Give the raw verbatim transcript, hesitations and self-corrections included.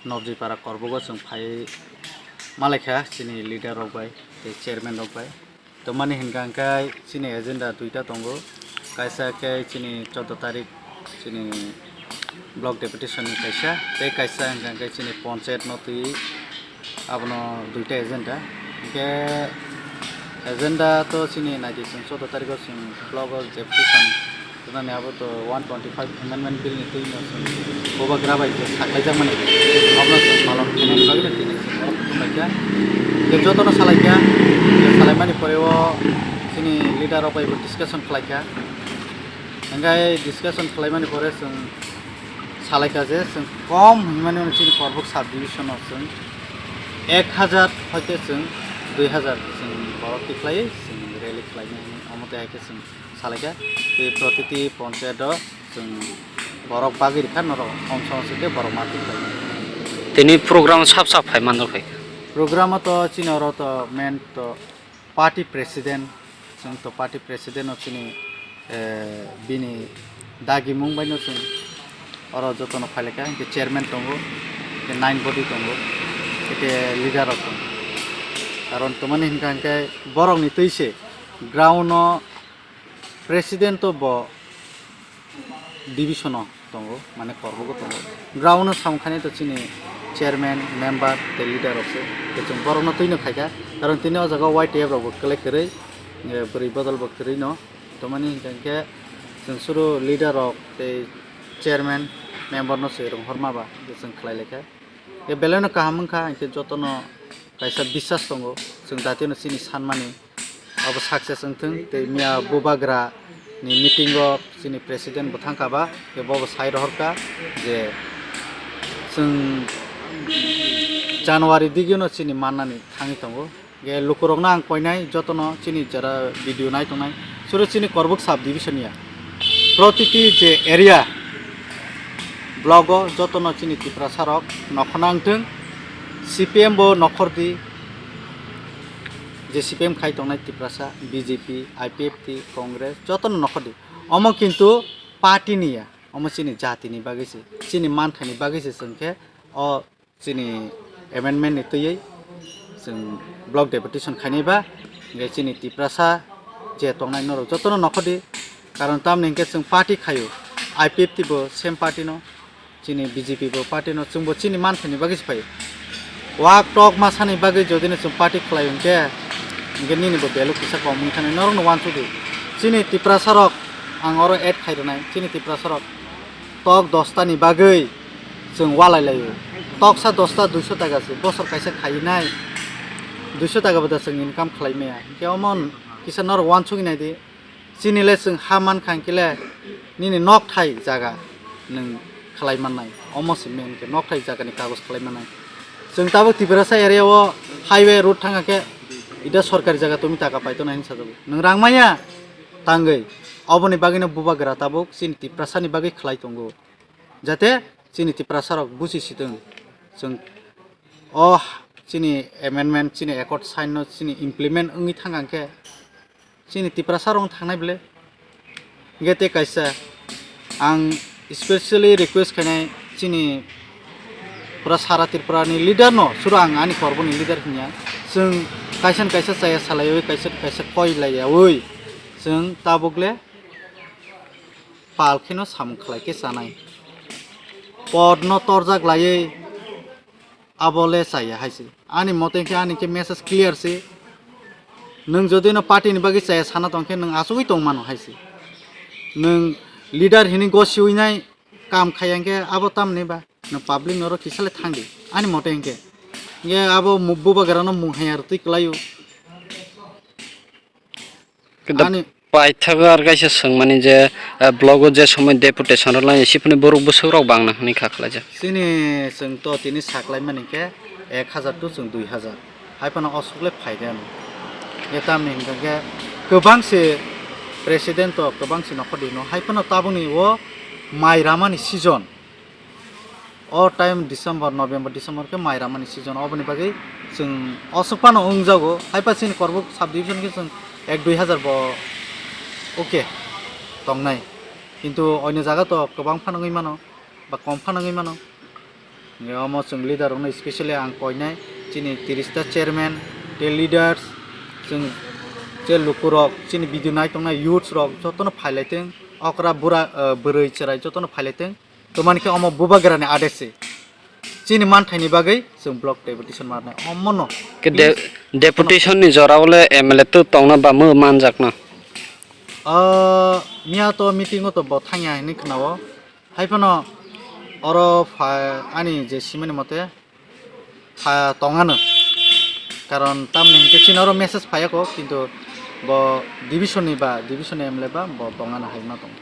Nobjipara Korbogo chwng phai malaikha chini leader rok bai tei chairman rok bai. Tomani hinkha hwnkhe chini agenda duita tongo, kaisa khe chini choudo tarik chini block deputation ni kaisa, tei kaisa hinkha hwnkhe chini ponchayat no twi abono duita agenda. Hinkhe agenda to chini naidi chwng choudo tarikh o chwng block o deputation Tonani abo to one twenty-five amendment bill ni twi no chwng bubagra bai je saklaijakmani abono chwng palon khainani bagwi no tini chwng borok kutung laikha. Je jotono salaikha, je salaimani pore o chini leader rok bai bo discussion khlaikha. Hingkhai discussion khlaimani pore chwng salaikha je chwng kom hinmani chini Korbuk sub division o chwng ek hajar hoite chwng dui hajar chwng borok tikhlaiwi chwng rally khlaimani omo tei hai khe chwng salaikha. Tei protiti ponchayat o chwng borok bagwi rikha norok om somo se khe borok ma tikhlai. Tini program sap sap phai manjak phai. Program o to chini oro to main to party president, chwng to party president o chini, eh, bini dagimung bai no chwng oro jotono phailaikha, hwnkhe chairman tongo, hwnkhe nine body tongo, hwnkhe leader rok tongo. Karon tamani hinkha hwnkhe borokni twi se ground o president to bo division o tongo, mane Korbogo tongo. Ground o samkhani to chini chairman, member tei leader rok se. Tei chwng borokno twino khaikha, karon tini o jaga Y T F rok bo kwlai kwrwi, eh, bwrwi bodol bo kwrwi no. Tamani hinkha hwnkhe chwng suru leader rok tei chairman, member no se rwng horma ba je chwng khlai laikha. Tei belai no kaham wngkha, hinkhe jotono kaisa biswas tongo, chwng jatino chini sanmani abo success wngthwng. Tei miya bubagra ni meeting o chini president bo thangkha ba, tei bo bo sai rohorkha je chwng January digino chini mannani thangwi tongo. Ge lukurokno ang koinai jotono chini jara video nai tongnai, suru chini Korbuk sub division ya protiti je area block o jotono chini Tiprasa rok nokhorna wngthwng, C P M bo nokhor di, je C P M khai tongnai Tiprasa, B J P, I P F T, Congress jotono nokhor di. Omo kintu party ni ya, omo chini jati ni bagwi se, chini manthai ni bagwi se chwng khe o chini amendment ni twiwi chwng block deputation khainai ba, hingke chini Tiprasa je tongnai norok jotono nokhordi, karon tamni hingke chwng party khaio, I P F T bo same party no, chini B J P bo party no, chwngbo chini manthai ni bagwi se phaio. Wak tok masani bagwi jodi no chwng party khlai hingke, hingke nini bo value kisa kom wngkha norok no wansukdi. Chini Tiprasa rok ang oro add khai rwnai, chini Tiprasa rok tok dosta ni bagwi chwng walai laio. Toksa dosta duiso taka se, bosor kaisa khainai duiso taka bo da chwng income khlai maya. Hinkhe omo kisa norok wansugwi naidi. Chini le chwng ha mankha hinkhe le nini nokthai jaga nwng khlai mannai. Omo se main khe nokthai jaga ni kagoj khlai mannai. Chwng tabuk Tiprasa area o highway road thangkha khe ida sorkari jaga tumi taka paito nai hinwi sajago. Nwng rang maya tangwi. Oboni bagwino bubagra tabuk chini Tiprasa ni bagwi khlai tongo. Jate chini Tiprasa rok buji sitwng, chwng o chini amendment, chini accord sign no chini implement wngwi thang khe chini Tiprasa rok thangnai bwle. Hingke tei kaisa ang specially request khainai chini pura sara Tripura ni leader no, suru ang ani korbo ni leader hinya, chwng kaisa ni kaisa chaya salaiwi, kaisa ni kaisa koi laiyawi chwng tabuk le pal kheno samung khlai khe chanai. Pod no torjak laiwi abo le chaya hai se. Ani mote khe ani khe message clear se. Nwng jodi no party ni bagwi chaya sana tong khe nwng achugwi tong mano hai se. Nwng leader hini gosiwi nai kam khaya hwnkhe abo tamni ba nwng public noro kisa le thangdi ani mote hwnkhe. Hwnkhe abo mu-, bubagra no mung haya rwtwi kwlaio. Kida ani paithago ar kaisa swngmani je, eh, blogo je somoi deputation rwlaini, siphuni borok bwswk rok bangna hwnwi kha khlaijak. Chini chwng to tini saklaimani khe ek hajar to chwng dui hajar. Hai phano osuk le phaikhe ano. Ye tamni hwnkhe kwbang se president to kwbang se nokhordi no. Hai phano tabukni o mai ramani season. O time December, November, December khe mai ramani season, oboni bagwi chwng osuk phano wngjago. Haipa chini Korbuk sub division khe chwng ek dui hajar bo okay tongnai, kintu oino jaga to kwbang phano wngwi mano ba kom phano wngwi mano. Omo chwng leader rokno specially ang koinai, chini tiris ta chairman, tei leaders, chwng je lukurok, chini video naitongnai youths rok jotono phailaitwng, okra bura, eh, bwrwi chwrai jotono phailaitwng. Tomani khe omo bubagrani adese. Chini manthaini bagwi chwng block deputation marnai. Omono. Ke de-, deputation ni jora o le M L A to tongna ba mw manjakna? Ah, miya to meeting o to bo thangya hinwi khwnao. Haiphano oro pha-, ani je simani mote pha tongano. Karon tamni hinkhe chini oro message phaiya kho, kintu bo division ni ba, division ni M L A ba bo tongano hai ma tong.